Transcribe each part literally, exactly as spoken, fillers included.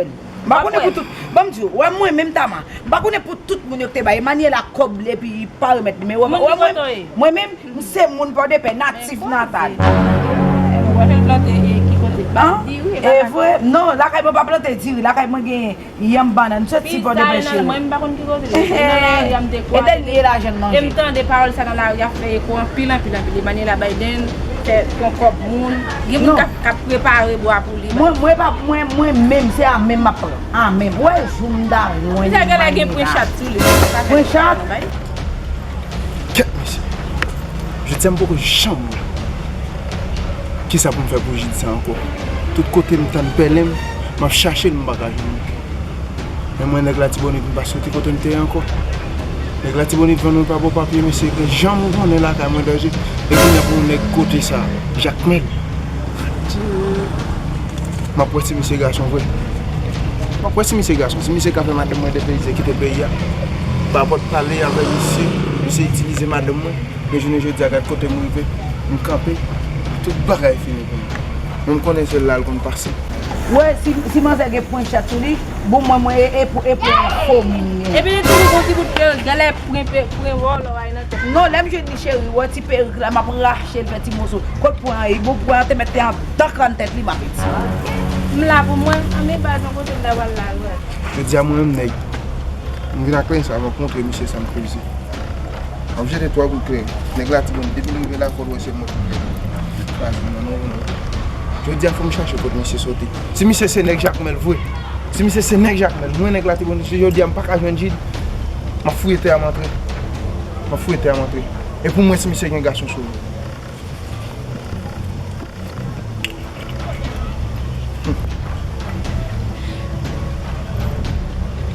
M pa konnen pou tout, ban m di w, wè mwen menm Tama, m pa konnen pou tout moun yo ki te bay Emmanuela kòb li epi li pa remèt li, men wè mwen, mwen menm, m se moun Pòdepè, natif natal. An? E vre? Non, lakay mwen pa plante diri, lakay mwen gen yanm, bannann, m soti Pòdepè cheri. E dènye lajan m manje. E m tande pawòl sa nan lari a fè eko anpil, anpil, anpil. Emmanuela Biden fè pran kòb moun. Gen moun k ap, k ap prepare bwa pou li. Mwen, mwen pa, mwen, mwen menm, se a menm m ap pran. A menm. Wè jou m ta jwenn Emmanuela. Misye genlè gen pwen chat sou li. Pwen chat? Kèt mesye. Jodi a m poko janm wè kisa pou m fè pou Jid sa ankò. Tout kote m tann pèlen m, m ap chache l, m pa ka jwenn li. Men mwen, nèg Latibonit, m pa soti kote m te ye ankò. Nèg Latibonit vann mwen pa bò papye, mesye, gen jan m konnen lakay mwen danje. E kounye a pou yon nèg kote sa, Jakmèl. M ap wè si misye gason vre. M ap wè si misye gason. Si misye ka fè madanm mwen depeyize, kite peyi a. Pa pòt pale avèk misye, misye itilize madanm mwen. Men jounen jodi a, gad kote m rive. M kanpe. Tout bagay fini pou mwen. Men m konnen se la l konn pase. Wè, si, si manzè gen pwen chat sou li, bon, mwen, mwen, e, e pou, e pou yon fomi m ye. Epi li toujou gon ti bout ke genlè pwen, pwen wòlò a nan tèt. Non, lè m jwenn li cheri, wè ti perik la, m ap rache l fè ti moso. Kot pwen an ye? Bon, pwen an te mèt te andan kràn tèt li, m ap di. M la pou mwen, anben baz, yon kote m ta pral la, wè. Jodi a mwen menm nèg, m vin ak len sa, m ap montre misye sa m peze. M ap jete twa kout kleren. Nèg Latibonit, depi l rive la, fò l wè se mwen ki peze. Baz, non, non, non. Jodi a fò m chache kot misye soti. Si misye se nèg Jakmèl vre, si misye se nèg Jakmèl, mwen nèg Latibonit, si jodi a m pa ka jwenn Jid, m ap fouye tè a m antre. M ap fouye tè a m antre. E pou mwen si misye gen gason sou li.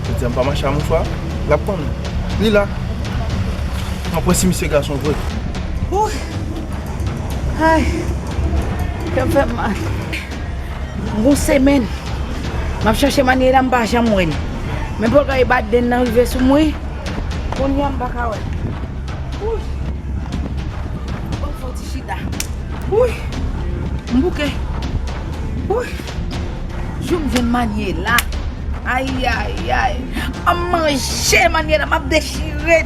Jodi a m pa mache a mouchwa, l ap konn. Li la. M ap wè si misye gason vre. Wouy. Ay. Kè m fè m mal. Gon semèn. M ap chache Emmanuela, m pa janm wè l. Men pwogram Biden nan rive sou mwen. Kounye a m pa ka wè l. Wouy. Ban m fè yon ti chita. Wouy. M bouke. Wouy. Jou m jwenn Emmanuela. Ayayay. An manje Emmanuela, m ap dechire.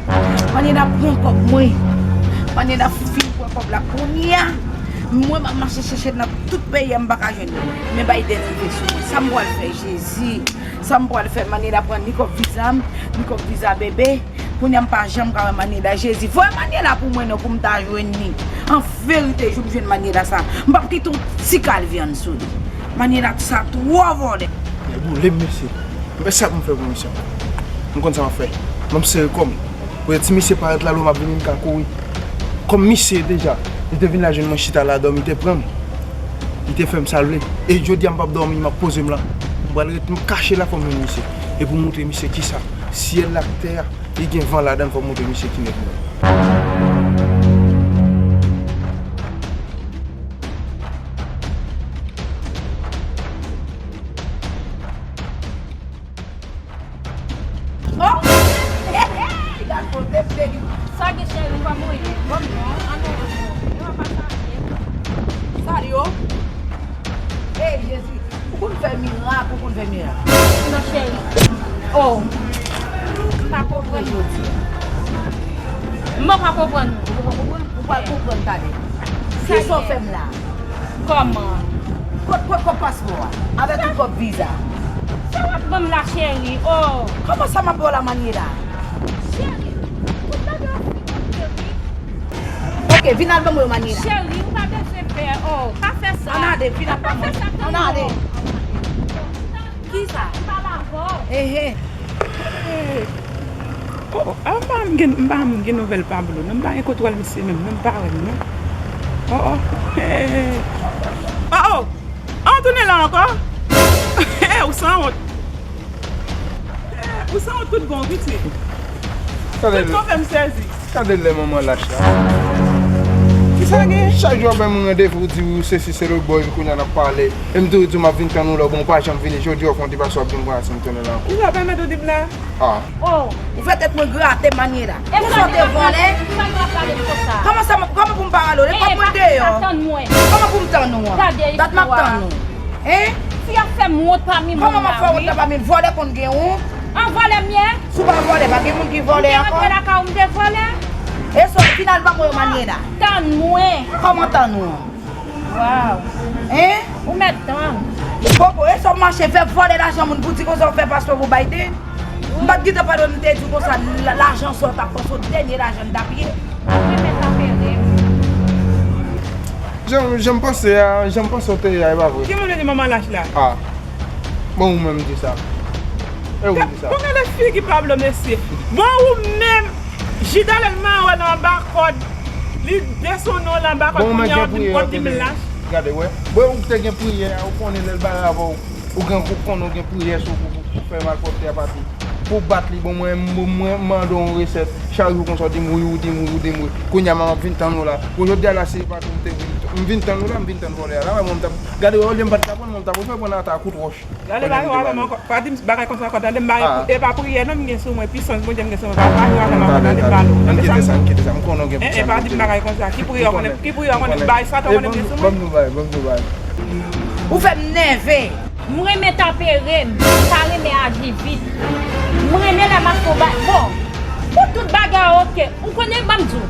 Emmanuela pran kòb mwen. Emmanuela fin pran kòb la kounye a. Mwen m ap mache chèche nan tout peyi a, m pa ka jwenn li. Men Biden rive sou mwen. Sa m pral fè, Jezi? Sa m pral fè? Emmanuela pran ni kòb viza m, ni kòb viza bebe. Kounye a m pa janm ka wè Emmanuela. Jezi, voye Emmanuela pou mwen non, pou m ta jwenn li. An verite, jou m jwenn Emmanuela sa, m p ap kite yon ti kal vyann sou li. Emmanuela sa twò vòlè. Nèg boule m, mesye. M pa sa pou m fè pou misye. M konn sa m ap fè. Ban m sere kò m. Pou ti misye parèt la, lè m ap vini, m ka kouri. Kòm misye deja, li te vin la jwenn mwen chita la dòmi, li te pran m. Li te fè m sa l vle. E jodi a m p ap dòmi, m ap poze m la. M pral ret, m kache la, fò m jwenn misye. E pou m montre misye kisa syèl la ak tè a, li gen van ladan l, fò m montre misye ki nèg mwen. Oh! Hey, hey, hey! Gad kote m te li. Sa gen cheri, kòman w ye? Bon, non, an nou, an nou. E w ap pase byen? Sa yo? Hey, Jezi. Ou konn fè mirak, ou konn fè mirak. Non, cheri. Oh. M pa konprann jodi a. M pa konprann. Ou pa konprann? Ou pral konprann talè. Kisa w fè m la? Kòman? Kot, kot kòb paspò a? Avèk yon kòb viza. Sa w ap ban m la, cheri? Oh. Kòman sa m ap ba w la, Emmanuela? Cheri, tout bagay ap fin oke, wi. Oke, vin al ban mwen yo, Emmanuela. Cheri, ou pa bezwen pè. Oh, pa fè sa. Ann ale, vin al ban mwen. Pa fè sa, tann mwen. Ann ale. Kisa? M pale avè w. Ehe. Oh, oh, ah, m pa gen, m pa gen nouvèl Pablo, non, m pa gen kote w al misye menm, non, m pa wè l, non. Oh, oh. Eh. Oh, oh. Ah, w tounen la ankò? Eh, ou sanwont. Eh, ou sanwont tout bon, pitit. Tout bon fè m sezi. Gade lè manman lach la. Kisa gen? Chak jou w ap ban m randevou, w di w sesi, se lòt bò, epi kounye a n ap pale. E m toujou di w m ap vin tann ou la, bon, ou pa janm vini. Jodi a w fè yon ti pase, w ap vin pran si m tounen la ankò. Kisa w pèmèt ou di m la? Ah. Oh, ou fè tèt mwen grate, Emmanuela. Ou sòt vòlè. Kòman sa, kòman pou m pa rale w? Kòb mwen deyò. Kòman pou m tann ou an? Dat m ap tann ou. Hein? Fi a fè m wont pami moun la. Kòman m ap fè wont la pami l? Vòlè konn gen wont? An vòlè m ye? Si w pa vòlè, pa gen moun ki vòlè ankò? M te rantre lakay ou, m te vòlè? E sa w vin al ban mwen yo, Manyela? Tann mwen. Kòman tann ou? Waw. Hein? Ou mèt tann. Popo, e sa w mache fè vòlè lajan moun pou di konsa w fè paspò pou Biden? M pa t gentan pale w, m te di w konsa, la- lajan sa w t ap pran, se dènye lajan m t ap ye. Apre mèt apere m. Jan, jan m panse a, jan m panse w te ye a, e pa vre. Ki moun yo di manman lach la? Ah. Bon, ou menm di sa. E ou di sa. Bon, gade figi Pablo, mesye. Bon, ou menm, Jida lè l mare w anba kòd, li desann w anba kòd, kounye a w ap vin konn di m lach. Gade, wè. Bon, ou te gen priyè a, ou konnen lè l bare avè w, ou gen, ou konnen ou gen priyè sou ou pou, pou, pou fè malpwòpte a pati. Pou bat li, bon, mwen, mwen, mwen mande w yon resèt. Chak jou konsa, w di m wi, w di m wi, w di m wi. Kounye a, m ap vin tann ou la. Bon, jodi a la, se pa tou m te vin, m vin tann ou la, m vin tann vòlè a la. Wè, mwen, m t ap, gade, olye m pa t ka pran, mwen, m t ap refè pran ata kout wòch. Gade, pa jwe avè m ankò. Pa di m bagay konsa ankò, tande m bagay. E pa priyè, non, m gen sou mwen, pisans Bondye m gen sou mwen. Pa, pa jwe avè m ankò, tande m pale w. Tande sa? An kite sa, an kite sa. M konnen w gen pisans. Pa di m bagay konsa. Ki priyè w konnen, ki priyè w konnen, bay sa tou konnen m gen sou mwen. Ban m nou bagay, ban m nou bagay. Ou fè m nève. M renmen tanpere m, m pa renmen aji vit. M renmen lè m ap fè yon ba-, bon, pou tout bagay oke. Ou konnen, ban m di w,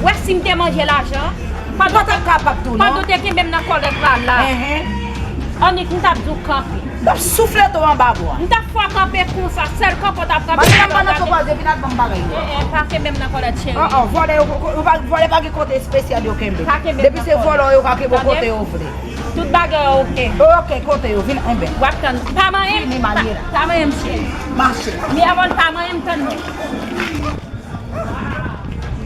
wè si m te manje lajan, pandan w te, pandan w te kenbe m nan kòlèt la, la, annik m t ap di w kanpe. M t ap souflete w anba bwa. M t ap fè w kanpe konsa, sèl kanpe w t ap kanpe. Madanm, pandan w kwaze, vin al ban m bagay yo. Eh, eh, pa kenbe m nan kòlèt, cheri. An, an, vòlè yo, yo, yo pa, vòlè pa gen kote espesyal yo kenbe. Pa kenbe m nan kòlèt. Depi se vòlè, yo ka kenbe w kote yo vle. Tout bagay oke. Oke, kote yo? Vin, enben. W ap tann. Pa manyen m. Vini, Manyela. Pa manyen m, cheri. Mache. Mi amor, pa manyen m, tann mwen.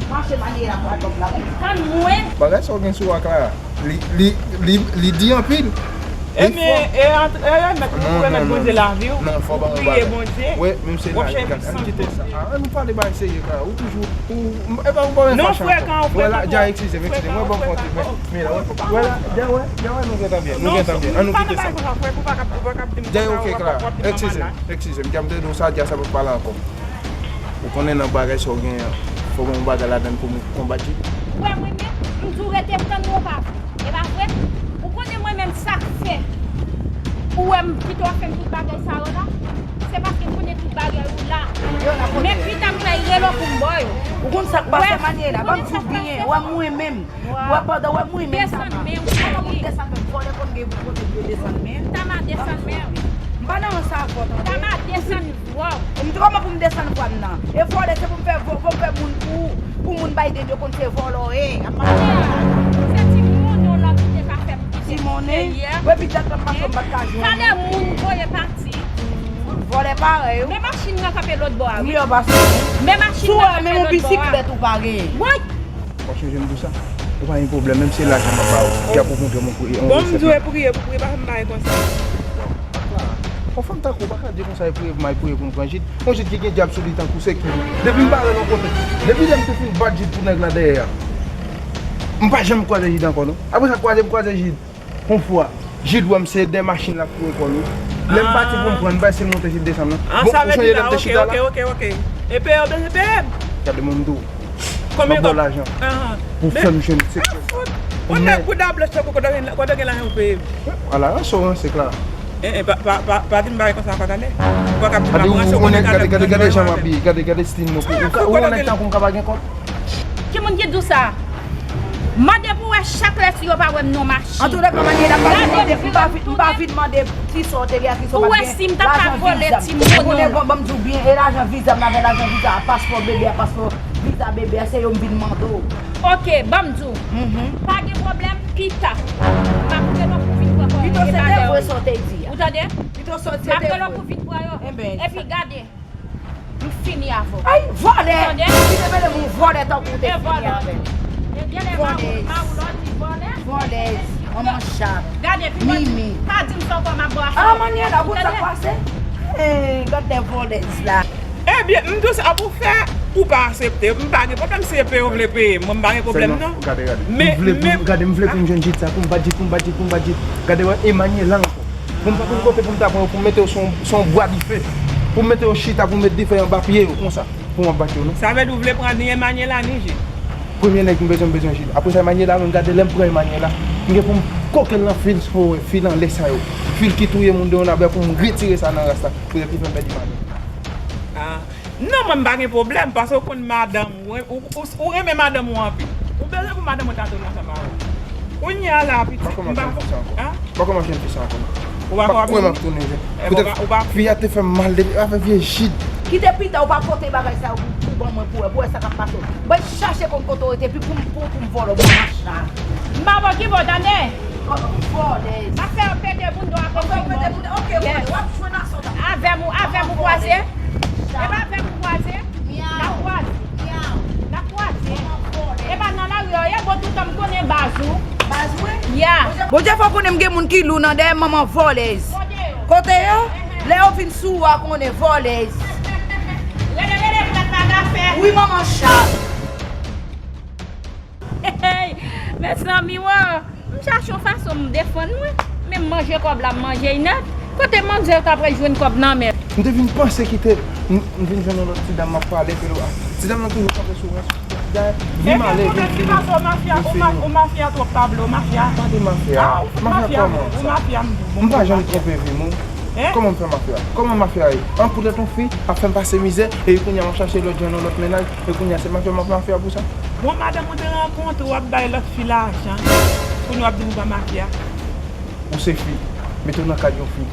Mache, Manyela, pou al ban m bagay. Tann mwen. Bagay sa w gen sou ak la, li, li, li, li di anpil. Li fò. Ebyen, e, e, e, mèt, ou remèt Bondye lavi w. Non, fò ban m bagay. Ou priye Bondye. Wi, menm se la, w ap chèche gad, ann kite sa. Ah, ann pale bagay serye, Clara. Ou toujou, ou, e pa ou pa wè fache ankò. Wè la, Dja, eskize m, eskize m. Mwen ban m fon ti, men, men la, wè, wè la, Dja, wè, Dja, wè, nou gentan byen, nou gentan byen. Ann nou kite sa. Dja, oke, Clara. Eskize m, eskize m. Dja, m te di w sa, Dja, sa pa pale ankò. Ou konnen nan bagay sa w gen an, fò gen yon bagay ladan l pou m konbat li. Ou wè mwen menm, m di w rete tann mwen pa vre. E pa vre? Ou konnen mwen menm sa k fè ou wè m kite w ap fè m tout bagay sa yo la? Se paske m konnen tout bagay ou la. Men pita m pral rele w pou m ba w yo. Ou konn sa k pase, Manyela, ban m di w byen, wè mwen menm. Wè, pandan wè mwen menm Tama. Kòman pou m desann men m? Vòlè konn gen kote pou yo desann men. Tama, desann men w. M pa nan rans avè w, tande. Tama, desann vwa w. M di kòman pou m desann vwa m nan? E vòlè, se pou m fè, pou m fè moun pou, pou moun Biden yo konn se vòlè w ye. Ap mache. Se ti moun yo la ki te ka fè m kite peyi a. Wi, epi dat m ap mache, m pa t ka jwenn ou. Talè moun voye pati. Vòlè parèy ou. Men machin nan kanpe lòt bò a, wi. Men machin nan kanpe lòt bò a. Sou wè, menm yon bisiklèt ou pa genyen. Woy! W ap chanje m tou sa? Ou pa gen pwoblèm, menm se lajan m ap ba ou, y ap montre m yon pri, yon resèt. Bon, m di w e priye pou priye, pa fè m bagay konsa. Yon fanm tankou w pa ka di konsa e priye pou m al priye pou m pran jid. Yon jid ki gen dyab sou li tankou se ki. Depi m pa wè l yon kote. Depi lè m te fin bat jid pou nèg la dèyè a, m pa janm kwaze jid ankò non. Apre sa kwaze m kwaze jid. Yon fwa, jid wè m se dèyè machin l ap foure kò l wi. Lè m pati pou m pran, m pa ese l monte jid desann non. Bon, ou sonje lè m te chita la? Oke, oke, oke. Epe yo bezwen peye m. Gade mwen m di w. Konbyen kòb? M ap ba w lajan pou fè m jwenn sekirite. Ou nèg bouda blanch tankou kote w gen, kote w gen lajan pou peye m. Ala ranse w ranse Clara. Eh, eh, pa, pa, pa, pa di m bagay konsa ankò tande. Ou pa ka di m ap ranse w konnen talè m nan jwe avè m. Gade jan m abiye, gade, gade stil mwen. Ou wè nèg tankou m ka pa gen kòb? Ki moun ki di w sa? Mande pou wè chak lè si yo pa wè m nan machin. Antoulèka, Manyela, m pa vin mande, m pa vin, m pa vin mande kisa w te gen ak kisa w pa t gen. Ou wè si m ta ka vòlè timoun ou. Ou konnen, bon, ban m di w byen, e lajan viza m avè lajan viza a, paspò bebe a, paspò viza bebe a, se yo m vin mande w. Oke, ban m di w. Pa gen pwoblèm, pita. M ap rele w pou vin pran kò yo. Pito se te vre sa w te di a. Ou tande? Pito se te vre. M ap rele w pou vin pran yo. Epi gade. M fini avè w. Ay, vòlè! Ou tande? Li te mele m yon vòlè tankou w te fini avè l. Vòlèz. Vòlèz. Manman chat. Gade, pi mwen, pa di m sa ankò, m ap ba w. Ah, Manyela, ou konn sa k pase? Eh, gad de vòlèz la. Ebyen, m di w sa pou fè, ou pa aksepte. M pa gen pwoblèm, si se peye w vle peye m, mwen m pa gen pwoblèm non. Gade, gade. M vle pou, gade, m vle pou m jwenn jid sa, pou m bat jid, pou m bat jid, pou m bat jid. Gade, wè, e Manyela ankò. Pou m pa konn kote pou m ta pran yo, pou m mete yo sou, sou yon bwa dife. Pou m mete yo chita, pou m met dife anba pye yo, konsa. Pou m ap bat yo, non. Sa vle di w vle pran ni Emmanuela, ni Jid? Premye nèg m bezwen, m bezwen Jid. Apre sa, Emmanuela, menm gade lè m pran Emmanuela, m gen pou m koke l nan fil, fil anlè sa yo. Fil ki touye moun de yon abè pou m retire sa nan ras la. Poutèt li fè m pèdi madanm. Ah. Non, mwen m pa gen pwoblèm, paske ou konn madanm ou, ou, ou, ou renmen madanm ou anpil. Ou bezwen pou madanm ou ta tounen ansanm avè w. Kounye a la, pitit, m pa. An? Ou pa konn manje fi sa ankò non. Ou pa kwè m ap tounen vre. Poutèt fi a te fè m mal depi avè vye Jid. Kite pita, ou pa pote bagay sa yo pou, pou ban mwen pou wè, pou wè sa k ap pase. Mwen chache konn kote w rete, epi pou m, pou, pou m vòlò, mwen machan. M pa bò ki bò, tande? Vòlèz. M ap fè yo pete boudon avè w. Fè yo pete boudon, ok, ok, w ap jwenn aswè. Avè m ou, avè m ou kwaze? E pa avè m ou kwaze? N ap kwaze. N ap kwaze. E pa nan lari a w ye, bon, toutan m konnen baz ou. Baz mwen? Ya. Bondye fè w konnen m gen moun ki lou nan dèyè m, manman vòlèz. Kote yo? Kote yo? Lè yo vin sou ou a konnen vòlèz. Rele, rele, frèt pa ka fè. Wi, manman chat. Hey, mezanmi, wo. M chache yon fason m defann mwen. Men m manje kòb la, m manje l nèt. Kote manzè yo ta pral jwenn kòb nan men? M te vin panse kite, m, m vin jwenn yon lòt ti dam m ap pale, ke l, ti dam nan toujou kanpe sou rans. Dayè, vin m ale, vin fini. Ou mafya, ou ma-, ou mafya twòp, Pablo, mafya. Tande mafya. Ah, ou mafya kòman? Ou mafya, m di w. M pa janm twonpe vi m, wi. Hein? Kòman m fè mafya? Kòman mafya ye? An, poutèt yon fi ap fè m pase mizè, epi kounye a m ap chache lòt jan nan lòt mennaj, e kounye a se mafya m ap mafya pou sa? Bon, madanm ou te rankontre, w ap bay lòt fi lajan, kounye a w ap di m ou pa mafya. Ou se fi, mete w nan kad yon fi.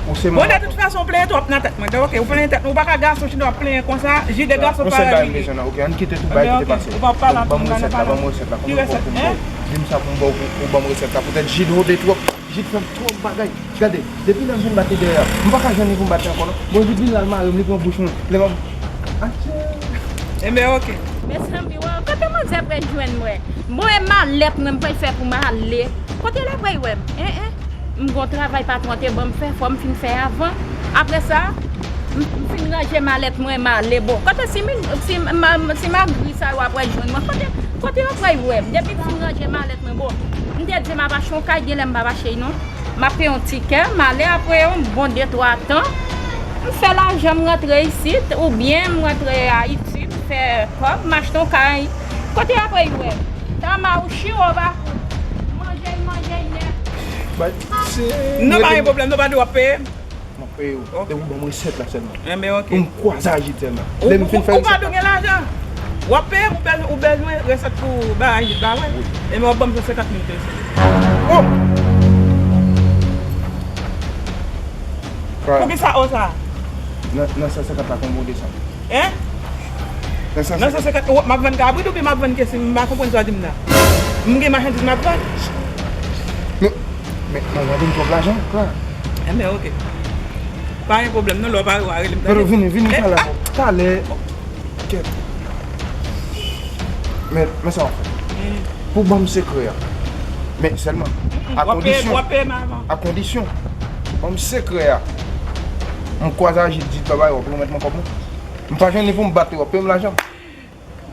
Ou se manman. Bon, de tout fason, w plenyen twòp nan tèt mwen. Donk, ok, ou plenyen tèt mwen, ou pa ka gason chita w ap plenyen konsa, Jide gason pa règle. Ok, ann kite tout bagay kite pase. Ou pa pale a tout moun, ban m resèt la, ban m resèt la, kòman pou m fè? Di m sa pou m ba w, pou, pou ban m resèt la. Poutèt Jide rode twòp. Jid fè m twòp bagay. Gade, depi lè m vin bat li dèyè a, m pa ka jwenn li pou m bat li ankò non. Bon, Jid vin la l mare m, li pran bouch mwen. Lè m ap, atchè. Enben, ok. Mezanmi, wè, kote manzè pral jwenn mwen? Bon, e malèt mwen m pral fè pou m ale. Kote l ap pral wè m? En, en. M gon travay patwon an te ban m fè, fò m fin fè avan. Apre sa, m, m fin ranje malèt mwen, m ale. Bon, kote si, si, ma, si magri sa yo ap pral jwenn mwen? Kote, kote yo pral wè m? Depi m fin ranje malèt mwen, bon, m te di m ap achte yon kay, genlè m p ap achte l non. M ap peye yon tikè, m ale apre yon bon de twa tan. M fè lajan, m rantre isit, oubyen m rantre Ayiti, m fè kòb, m achte yon kay. Kote y ap wè m? Tama ou chiro ba kout. Manje, manje, nèt. Non, pa gen pwoblèm, non, pa di w ap peye. M ap peye w. Ok. Depi w ban m resèt la sèlman. Enben, ok. Pou m kwaze Ajit sèlman. Lè m fin fè resèt la. Ou pa dwe gen lajan. W ap peye m, ou bezwen, ou bezwen resèt pou bagay Ajit la, wi. Wi. Enben, w ap ban m san senkant mil peso. Oh! Poukisa o sa? Nan, nan san senkant la, konbyen w desann? Hein? Nan san senkant. Nan san senkant, w ap, m ap vann kabrit oubyen m ap vann kesi? M pa konprann sa w di m la. M gen machandiz m ap vann. Men, men, manzè ban m twòp lajan, Clara. Enben, ok. Pa gen pwoblèm, non, lè w pare, w a rele m. Talè, vini, vini, talè. Talè. Kèt. Men, men sa w ap fè. Pou ban m sekrè a. Men sèlman, a kondisyon, a kondisyon, ban m sekrè a. M kwaze Ajit, di babay, w ap remèt mwen kòb mwen. M pa jwenn li pou m bat li, w ap peye m lajan.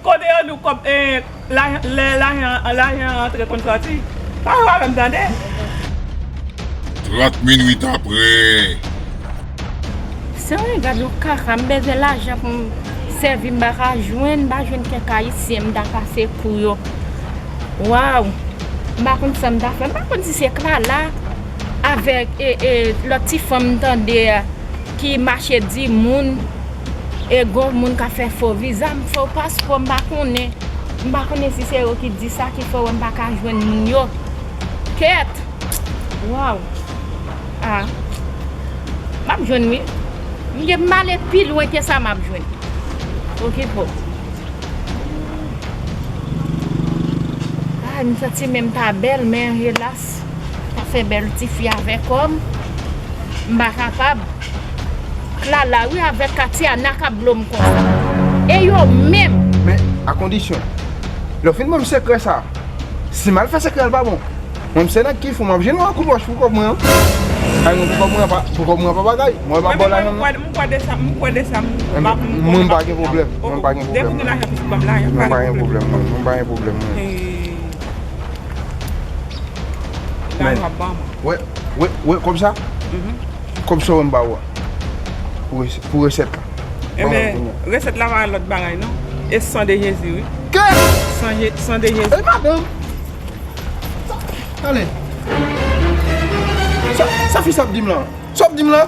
Kote yo di w kòb, eh, lajan, lè lajan, lajan antre konn sòti? Pa jwe avè m, tande? Trant minit apre. Sa w gad yon kaka, m bezwen lajan pou m sèvi, m pa ka jwenn, m pa jwenn kèk ayisyen m ta kase kou yo. Waw! M pa konn sa m ta fè, m pa konn si se Klala avèk, e, e, lòt ti fanm m tande a ki mache di moun, e, gon moun ka fè fo viza, m fo paspò, m pa konnen. M pa konnen si se yo ki di sa ki fè w wè m pa ka jwenn moun yo. Kèt! Waw! Ah. M ap jwenn wi. M gen, m ale pi lwen ke sa m ap jwenn. Okipe w. Ah, m santi menm ta bèl, men helas, ta fè bèl tifi avè kò m. M pa kapab. Klala wi avèk Katiana k ap blo m konsa. E yo menm. Men, a kondisyon, lè w fin ban m sekrè sa, si m al fè sekrè a, l pa bon. Mwen, m se nèg ki fou, m ap jwenn yon kout wòch pou kòb mwen an. Ay, mwen, pou kòb mwen an pa, pou kòb mwen an pa bagay. Mwen, pa bò lajan non. Mwen, m kwè de sa, m kwè de sa, m pa, m kwè de sa. Mwen, m pa gen pwoblèm, mwen, m pa gen pwoblèm. Depi w gen lajan, plis ou ban m lajan, pa gen pwoblèm. Mwen, m pa gen pwoblèm, mwen, mwen, m pa gen pwoblèm, mwen. Lajan w ap ban mwen. Wè, wè, wè, kòb sa? Kòb sa w wè m ba ou a. Pou resèt, pou resèt la. Enben, resèt la pa lòt bagay non. E san de Jezi, wi. San Je-, san de Jezi. Ey, madanm! Ale. Sa, sa fi sa ap di m la? Sa w ap di m la?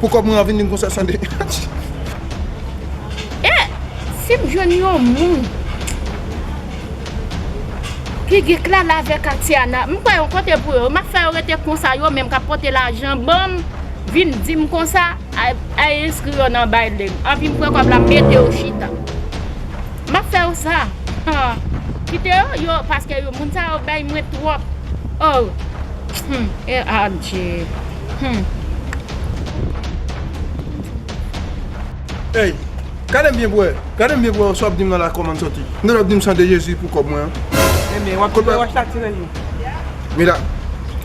Pou kòb mwen an vin di m konsa san de. E, si m jwenn yon moun ki gen Clara avèk Atiana, m kwè yon kote pou yo. M ap fè yo rete konsa, yo menm k ap pote lajan ban m, vin di m konsa, ay, ay enskri yo nan Biden. Anvi m pran kòb la, m mete yo chita. M ap fè yo sa. Kite yo, yo, paske yo, moun sa yo bay mwen twòp. Oh. Hmm, e adje. Hmm. Ey, gade m byen pou wè. Gade m byen pou wè sa w ap di m nan la kòman m sòti. M te w ap di m san de Jezi pou kòb mwen an. Ebyen, w ap tire wòch la, tire l non. Mira,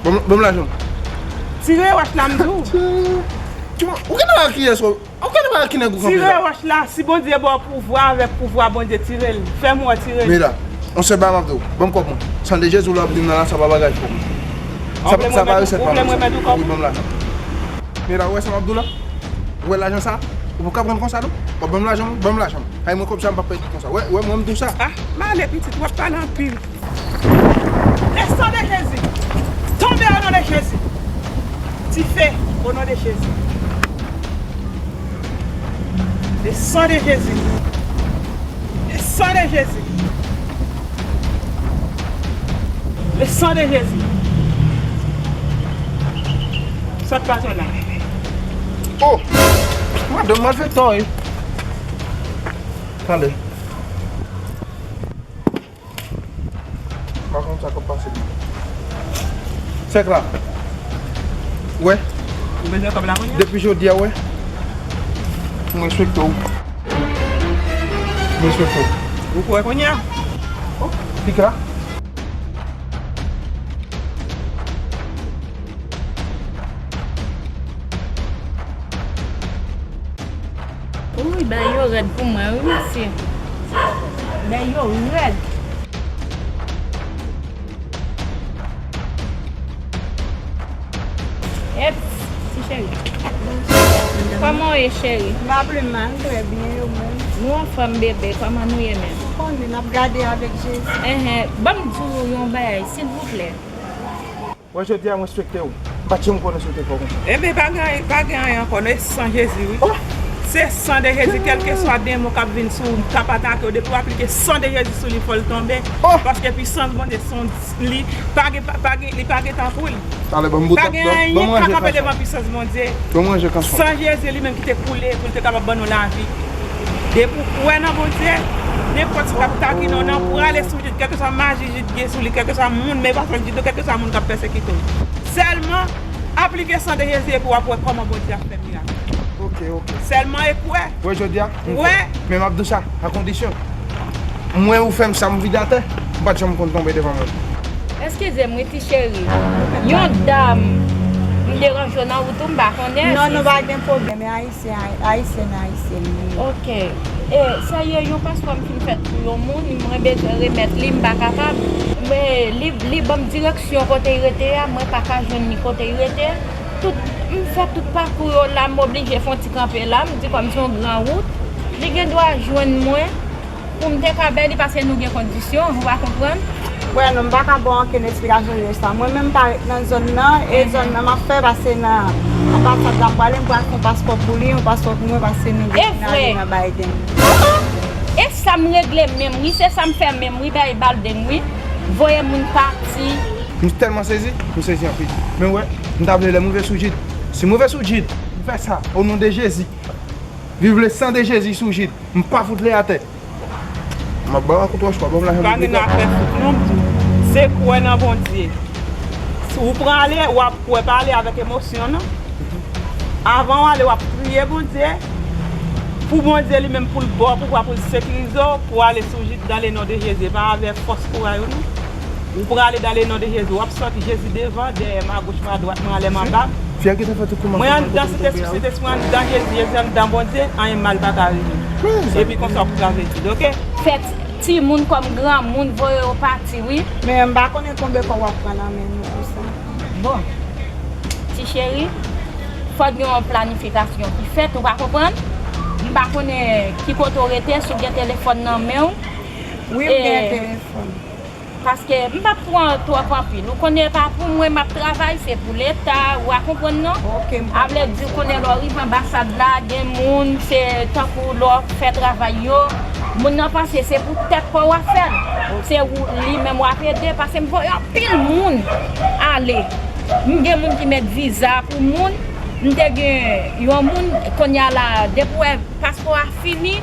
ban m, ban m lajan m. Tire wòch la, m di w. Ou gentan wè kiyès w ap, ou gentan wè ki nèg ou kanpe la. Tire wòch la, si Bondye ba w pouvwa, avèk pouvwa Bondye, tire l. Fè m wè, tire l. Mira, yon sèl bagay m ap di w. Ban m kòb mwen. San de Jezi w la ap di m nan la, sa pa bagay pou mwen. Sa, sa pa resèt pa mwen. Wi, ban m lajan. Mira, ou wè sa m ap di w la? Ou wè lajan sa? Ou poko pran konsa non? W ap ban m lajan m, ban m lajan m. Ay, mwen kòb sa m p ap pèdi konsa. Wè, wè, mwen m di w sa. Ah, m ale pitit, w ap pale anpil. Le sang de Jésus. Tombez au nom de Jésus. Dife, au nom de Jésus. Le sang de Jésus. Le sang de Jésus. Le sang de Jésus. Sot pa zòn la. Oh! Madanm malfektè, wi. Tande. Pa konn sa k ap pase. Sèk la. Wè. Ou bezwen kòb la kounye a? Depi jodi a, wè. M respekte w. M respekte w. Ou kwè kounye a? Oh, pika. Wi, bagay yo rèd pou mwen, wi, mesye. Bagay yo rèd. Eps, ti cheri. Kòman w ye, cheri? M pa pli mal, trè byen, ou menm? Nou anfòm, bebe. Kòman nou ye menm? Ou konnen, n ap gade avèk Jezi. Enhen, ban m di w yon bagay, silvouplè. Wè, jodi a, m respekte w. M pa t janm konnen si w te fò konsa. Ebyen, pa gen, pa gen anyen ankò, non, e san Jezi, wi. Oh! Se san de Jezi, kèlkeswa demon k ap vin sou ou, k ap atake w, depi w aplike san de Jezi sou li, fò l tonbe. Oh! Paske pisans Bondye se yon, li pa gen, pa, pa gen, li pa gen tankou l. Talè, ban m bout, pa gen anyen k ka kanpe devan pisans Bondye. Ban m ranje kanson. San Jezi li menm ki te koule pou l te kapab ban nou lavi. Depi w kwè nan Bondye, nenpòt sa k ap takinen w nan, prale sou Jid, kèlkeswa maji Jid gen sou li, kèlkeswa moun, men pa sèl Jid non, kèlkeswa moun k ap pèsekite w. Sèlman, aplike san de Jezi epi w ap wè kòman Bondye ap fè mirak. Ok, ok. Sèlman e kwè. Wè, jodi a, m kwè. Men m ap di w sa, a kondisyon. Mwen ou fè m sa, m vide atè, m pa t janm konn tonbe devan moun. Eskize m, wi, ti cheri. Yon dam, m deranje w nan wout ou, m pa konnen. Non, non, pa gen pwoblèm. Ayisyen, ay-, ayisyen, ayisyen li ye. Ok. E, sa ye, yon paspò m fin fèt pou yon moun, mwen bezwen remèt li, m pa kapab. Men, li, li ban m direksyon kote l rete a, mwen pa ka jwenn li kote l rete. Tout, m fè tout pakou yo la, m oblije fè yon ti kanpe la, m di kòm se yon gran wout, li gen dwa jwenn mwen. Pou m te ka bay li, paske nou gen kondisyon, ou pa konprann? Wè, non, m pa ka ba w okenn esplikasyon sou sa. Mwen menm, m pa ret nan zòn nan, e zòn nan m ap fè, pase nan anbasad la m prale, m pral fè yon paspò pou li, yon paspò pou mwen, paske nou gen ale nan Biden. E sa m regle menm, wi, se sa m fè menm, wi, bay Biden, wi. Voye moun pati. M tèlman sezi, m sezi anpil. Men wè, m ta vle lè m rive sou Jid. Si m rive sou Jid, m fè sa, o non de Jezi. Viv le sang de Jezi sou Jid. M pa fout li atè. M ap ba w akout wòch pa ban m lajan. Pa gen afè fout non, m di w. Se kwè nan Bondye. Si w prale, w ap kwè, pa ale avèk emosyon non. Avan w ale, w ap priye Bondye. Pou Bondye li menm, pou l ba w pouvwa, pou l sekirize w, pou w ale sou Jid dans le nom de Jésus. E pa avèk fòs kouraj ou non. Ou prale dans le nom de Jésus. W ap sòti Jezi devan, dèyè m, agoch m, adwat mwen, anlè m, anba m. Mwen anndan Sentespri, Sentespri anndan Jezi, Jezi anndan Bondye, anyen mal pa ka rive. Epi konsa w pou travèse, oke? Fè ti, timoun kòm granmoun, voye yo pati, wi. Men m pa konnen konbyen tan w ap pran nan men nou pou sa. Bon, ti cheri, fòk gen yon planifikasyon ki fèt, ou pa konprann? M pa konnen ki kote w rete, si w gen telefòn nan men w. Wi, m gen telefòn. Paske m p ap pran twòp anpil. Ou konnen, e pa pou mwen m ap travay, se pou Leta, ou a konprann, non? Ok, m konprann. A vle di, ou konnen, lè w rive anbasad la, gen moun, se tankou lè w fè travay yo, moun nan panse se pou tèt pa w w ap fè l. Se ou, li menm w ap ede, paske m voye anpil moun ale. M gen moun ki mèt viza pou moun. M te gen yon moun, kounye a la, depi w wè paspò a fini,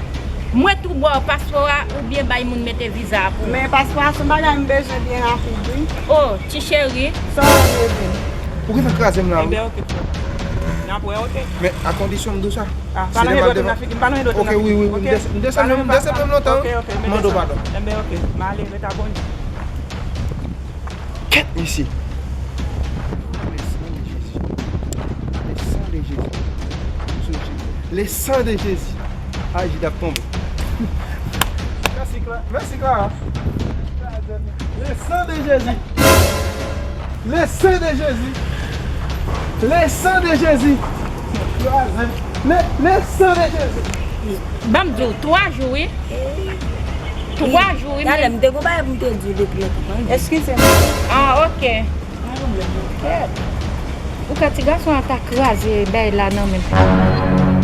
mwen tou ba w paspò a oubyen bay moun mete viza a pou ou. Men paspò a se yon bagay m bezwen byen rapid, wi. Oh, ti cheri. Sa w ap ede m? Ou gentan kraze m la, wi. Enben, ok, frè. N ap wè, ok. Men a kondisyon m di w sa. Ah, pa nan ede w nan figi m, pa nan ede w nan figi m. Ok, wi, wi, wi, m desann, m desann menm lontan, wi. Ok, ok, m mande w padon. Enben, ok, m ale, ret abòne. Kèt, mesye. Le sang de Jésus. Le sang de Jésus. Le sang de Jésus. Ay, Jida ap tonbe. Mèsi, Cla-, mèsi, Clara. Le sang de Jésus. Le sang de Jésus. Le sang de Jésus. Le, le sang de Jésus. Ban m di w, twa jou, wi. Twa jou, wi. Talè, m te gon bagay pou m te di w depi lontan. Eskize m. Ah, ok. Ou ka ti gason an ta kraze bay la nan men.